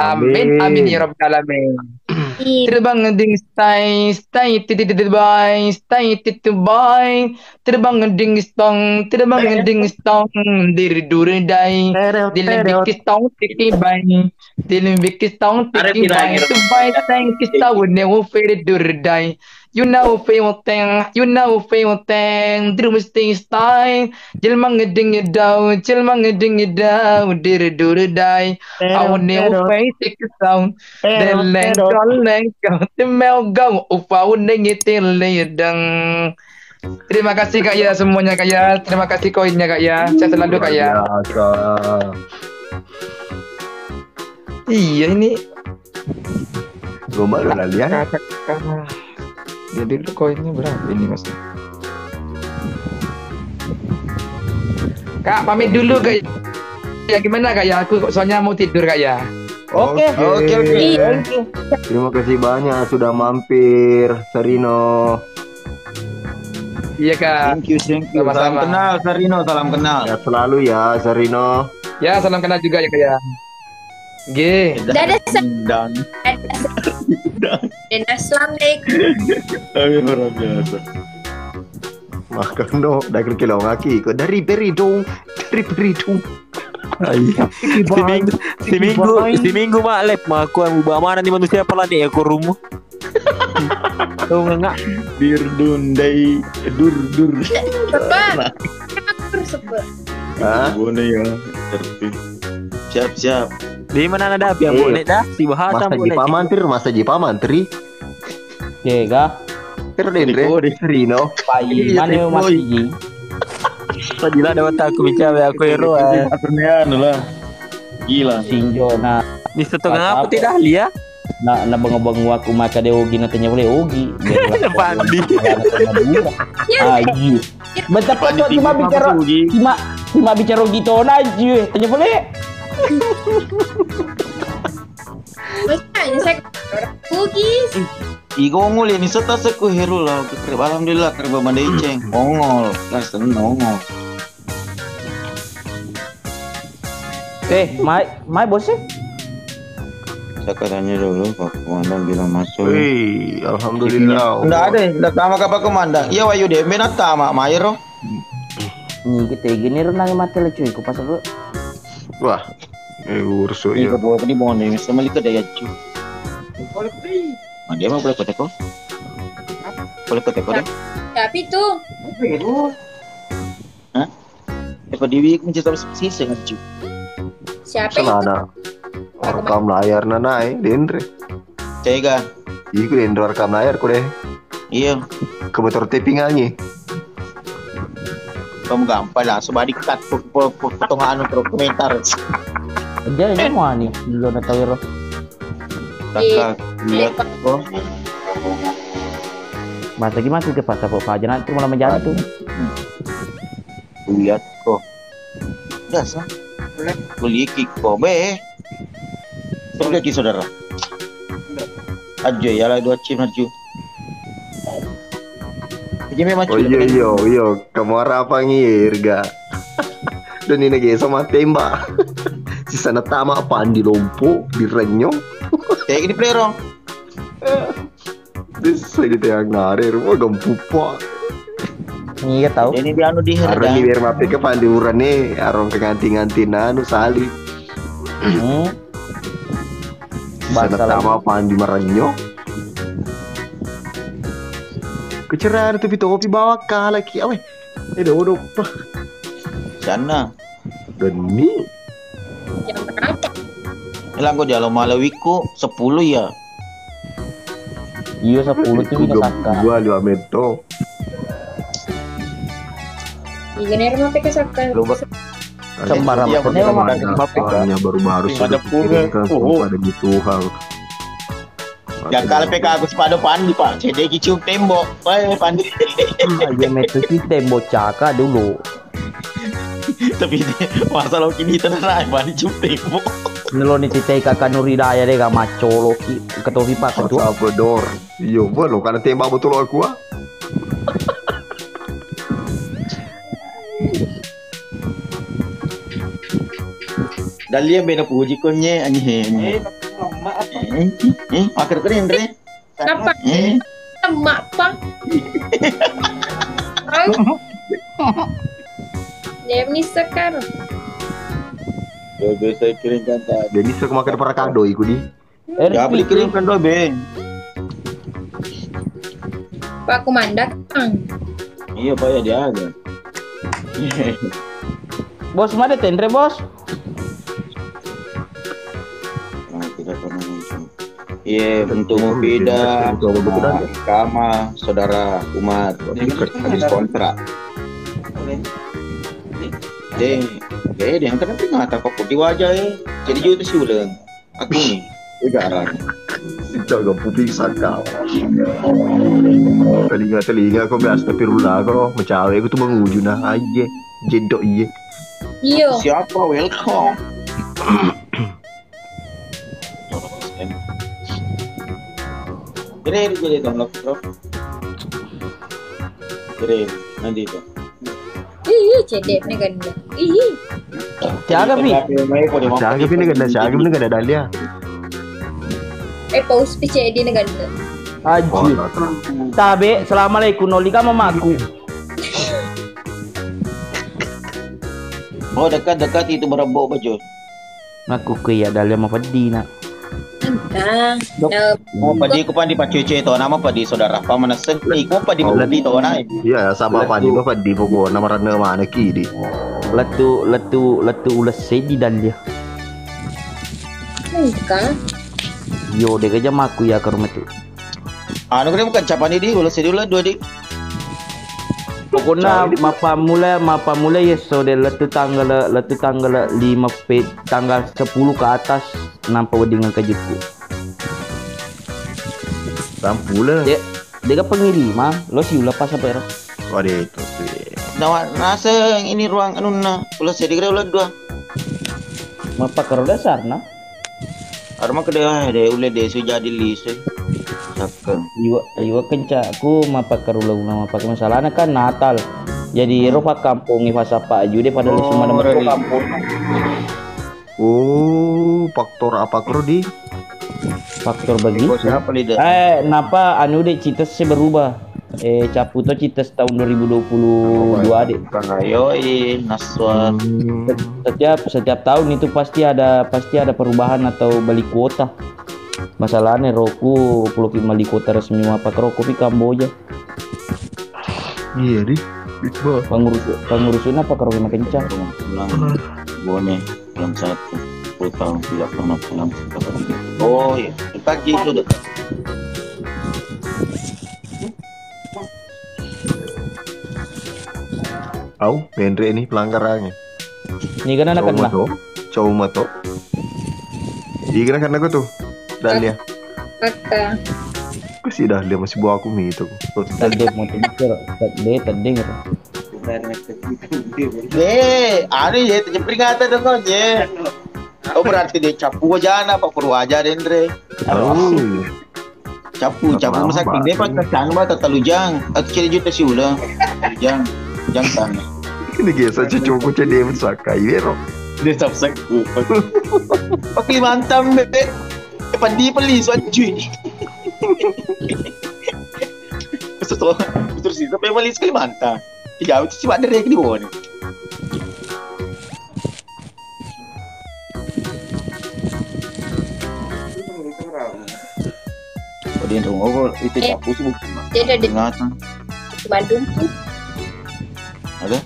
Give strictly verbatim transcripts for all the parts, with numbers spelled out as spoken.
Amin. Amin ya rabbal alamin. Terbang ding stai, stai titi titi bai, stai titi bai. Terbang ding stong, terbang ding stong, diri duri dai. Dilim biki stong tiki bai. Dilim biki stong tiki bai. Tu bai stai ki stau ne u fere duri dai. You know feel thing, you know feel thing. Drum sting style. Jelma ngeding ngedau, jelma ngeding ngedau, diri duri dai. Awane upai tik sound. Deleng doleng kau temel gau upa uneng itil ledeng. Terima kasih Kak ya semuanya Kak ya. Terima kasih koinnya Kak ya. Sehat selalu Kak ya. Luar biasa. Iya ini. Gombal udah lihat. Jadi lu koinnya berapa ini mas? Kak, pamit dulu Kak. Ya gimana Kak ya? Aku soalnya mau tidur Kak ya. Oke. Oke, oke. Iya. Terima kasih banyak sudah mampir, Sarino. Iya Kak. Thank you, thank you. Salam kenal, Sarino. Salam kenal. Sehat selalu ya, Sarino. Ya, salam kenal juga ya Kak ya. G. Dadah, Sa- Dadah, Sa- Dadah. Assalamualaikum. Amin, luar biasa. Makano, dah kira-kira lagi. Kok dari beri dong, dari beri dong. Ai. Siminggu, siminggu, siminggu mak lep, makuan ubah mana nih manusia pala nih ya korumu. Tuh ngengak. Dir dun dai dur dur. Sebab. Sebab. Hah? Boleh ya. Ngerti. Siap siap. Di mana ada api yang boleh dah? Si bahasa boleh. Masa jipa mantri, masa jipa mantri. Kega. Kero dendre. Rino. Pai mana masih. Padila ada aku bicara aku ero. Aku anu lah. Gila. Sinjo na. Di setengah aku tidak lihat. Na na bengo-bengo aku maka de ogi na tanya boleh ogi. Pandi. Aji. Betapa cuma bicara cuma cuma bicara ogi tona aji. Tanya boleh. Bocah ini saya Bugis. Igo nguli ni seta seku herula. Alhamdulillah kerba mandai ceng. Ongol. Nah seneng ongol. Eh, mai mai bos eh. Saya katanya dulu Pak Komandan bilang masuk. Wih, alhamdulillah. Ndak ada, ndak sama Pak Komandan. Iya Wayu deh, benar tama Mairo. Ini kita gini renang mati lah cuy, kupas aku. Wah, eh urus ya. Ini boleh di bawah nih, sama lika daya cuy. Ma dia mau boleh kota kok? Boleh kota kok? Tapi tuh. Hah? Apa diwi aku mencetak sisi ngaji. Siapa itu? Selana. Rekam layar nanae dendre. Cega. Iku dendre rekam layar ku deh. Iya. Kebetulan taping aja. Kamu gampang langsung balik cut potong anu terus komentar. Dia ini mau nih, belum ada tahu. Kakak lihat kok. Masa gimana tuh ke pasar kok aja nanti malah menjadi tuh. Lihat kok. Dasar. Kuliki kok be. Terjadi saudara. Ajo ya lah dua cim ajo. Jadi memang. Oh iya iya iya, kamu arah apa ngirga? Dan ini guys sama tembak. Sisana tama pandi lompo di renyo. Kayak gini plero. Bisa gitu yang ngarir, wah gempupa. Iya tahu. Ini di anu di harga. Arang di biar mapi ke pandi urane, arong ke nganti-nganti nanu sali. Hmm. Sana tama pandi marenyo. Kecerah ada topi-topi bawa kalaki. Awe. Eh dodo. Sana. Deni. Jam berapa? Langgo jalo malawiko sepuluh ya. Iya sepuluh tuh minta saka. Gua dua meto. Iya nih rumah P K saka. Sembarang. Iya, baru-baru sudah dikirimkan pada gitu hal. Yang kalah P K aku sepadu pandi pak, cedeki cium tembok, wah pandi. Aja metu si tembok caka dulu. Tapi masalah kini tenang, pandi cium tembok. Nelo ni titai kakak Nuri daya deh gak macolo ki ketopi pak ketua. Apa dor? Iyo, lo karena tembak betul aku ah. Dalia bena puji konye, anjing, anjing. Eh, tapi mama apa? Eh, eh, eh, makan keren, Re. Kenapa? Eh. Emak, Pak. Hah? Dia ini sekar. Ya, biasa kirim kan tadi. Jadi, saya makan para kado, ikut di. Eh, ya, beli kirim kan, Dobe. Pak Komandan. Iya, Pak, ya, dia aja. Bos, mana tenre, Bos? Nah, tidak pernah muncul. Iya, untuk Mufidah, Kama, saudara Umar, habis kontrak. Deh, deh, dia kan nanti ngata kok di wajah, eh. Jadi juta siuleng. Aku nih, udaran. Coba puping saka. Telinga-telinga kok, astagfirullah kok, mecawe aku tuh menguju nah, aje, jedok iye. Iyo. Siapa? Welcome. Keren jadi download, bro. Keren, nanti itu. Ih, cedek nih ganda. Ih. Siaga pi? Siaga pi nih ganda, siaga pi nih ganda Dalia. Eh, paus pi cedek nih ganda. Aji. Tabe, assalamualaikum, noli ka mamaku. Oh, dekat-dekat itu berembok baju. Makku ke iya Dalia mapeddi, nak. Entah. Dok. Mau padi ku padi pacece to, nama padi saudara pa manesseng. Iko padi mapeddi to, nak. Iya, sama padi, padi pokokna maranne mana ki di. Lettu, lettu, lettu ulesse di Dalia. Engka. Yo, dega jamaku ya ke rumah tu. Anu, kene bukan capani di, ulesse di, uleddua di. Pokokna mappammula, mappammula yeso de lettu tanggala, lettu tanggala lima pe, tanggal sepuluh ke atas nampa wedding engka jukku. Sampula. De, dega pengiriman, lo siula pas apa ero? Waduh, itu sih. Nawa naseng ini ruang anunna, ulesse di kira uleddua. Mappakaro dasarna. Arma kede, ah, de ulle de su jadi lisu. Sakka. Iwa, iwa kenca aku mappakaro launa mappakaro masalahna kan Natal. Jadi ero pakkampongnge fasappa aju de pada lisu madang kampong. Oh, faktor apa kro di? Faktor begitu. Siapa leader? Eh, napa anu de cita se berubah? Eh, cappu to cita tahun dua ribu dua puluh dua, Dek. Yoi, naswa. Hmm. Setiap, setiap tahun itu pasti ada, pasti ada perubahan atau balik kuota. Masalahnya roku, puluh ki balik kuota resmi apa roku pi Kamboja. Iya di, Iqbal. Pengurus, pengurusnya apa kalau kena kencang? Pulang, Bone, bulan satu, sepuluh tahun tidak pernah pulang. Oh iya, pagi itu dekat. Au, menre ini pelanggarannya. Ini kan anak kena. Cuma to. Iya kan kena tuh. Dalia. Kata. Kok si Dalia masih bawa aku mi itu. Tadi mau tidur, tadi, tadi gitu. Eh, anu ya, itu peringatan dong kau je. Oh, berarti dia capu aja, apa perlu aja, Dendre? Oh. Capu, capu masakking de, pas kacang ba tatalu jang. Aku ciri juta siuleng. Jang, jang tanah. Ini biasa cucuku cedde sakai, vero? Dia sapsak. Pakai mantam, Bebe. Eh, padi peli, so, cuy. Terus, terus, terus, sampai peli sekali mantam. Tidak, itu cuma ada yang di bawah nih. Padian rungogo itu. Eh, capu sih bukan. Dia ada di Madumpu. Ada?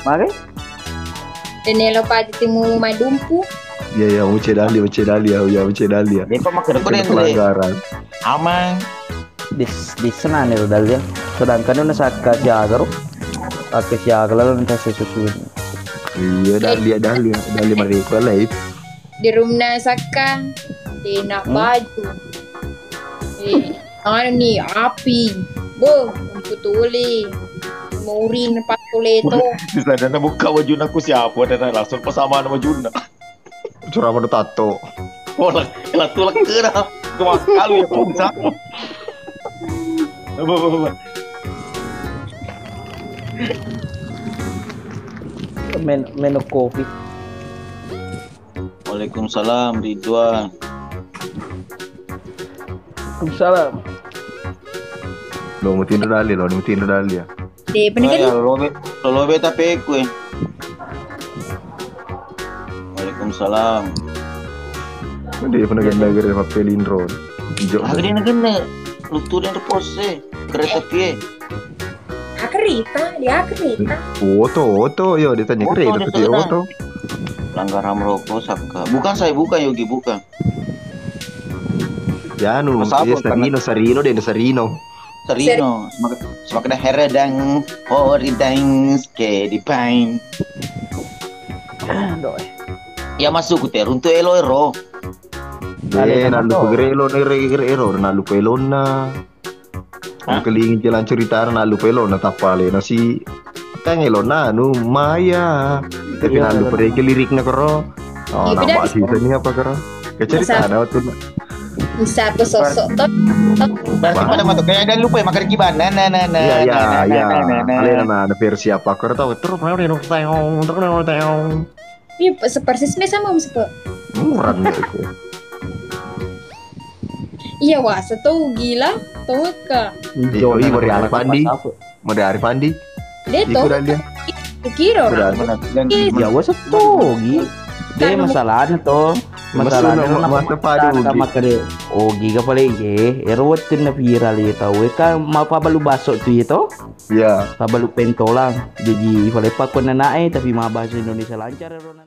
Mari. Denelo padi timu Madumpu. Iya, iya, Uce Dali, Uce Dali ya, ya Uce Dali ya. Dia pakai pelanggaran. Amang. Dis, disenani ro Dalia. Sedangkan una sakka siaga ro. Sakka siaga lalu nta sesusu. Iya, Dalia, Dalia, Dalia mari ko live. Di rumna sakka, di nak baju. Eh, anu ni api. Bo, amputuli. Maurin patuleto. Di sana buka baju naku siapa dan langsung pasaman baju nak. Curama do tato. Oh, lah, lah, tuh, lah, kena. Cuma kalu ya, pun, sa. Apa, apa, apa? Men, menu kopi. Waalaikumsalam, Ridwan. Waalaikumsalam. Lo mutinro dali, lo mutinro dali ya. De, bener kan? Lo lobe, lo lobe tapi kue. Waalaikumsalam. Dia pernah kena gara pappelin ron. Ijo. Aku dia kena. Lutu dia pose. Kereta pie. Akerita, dia akerita. Oto, oto, yo ditanya kereta pie oto. Langgar ham rokok saka. Bukan saya bukan Yogi bukan. Ya anu, iya sarino, sarino deh, sarino. Sarino. Semak-, semakna heredang, horidang, skedipain. Ya masuk ku teruntu elo ero. Eh, nalu pegere elo, nere gere ero, nalu pelonna. Kelingi jalan cerita nalu pelonna tappale nasi. Kan elona anu Maya. Tapi nalu pereke lirikna kero. Oh, nambah sih ini apa kero? Kecerita ada waktu. Bisa aku sosok toh. Berarti pada matu kayak ada lupa ya makan kiban. Nah, nah, nah, nah. Iya, iya, iya. Alena nah, ada versi apa kero tau? Terus mau dong, terus mau dong. Iya, persis me sama Om Sepo. Murah nih itu. Iya, wasa tau gila, tau ka. Yo, iya, mari Arif Andi. Mari Arif Andi. Dia tau. Kira orang. Ya wasa togi. De masalahna to. Masalahna masa padu makare. Ogi ga pale ye. Ero wettunna viral ye tau. Eka mappabalu baso tu ye to. Iya. Pabalu pentolang. Jadi pale pakko nanae tapi ma bahasa Indonesia lancar ero.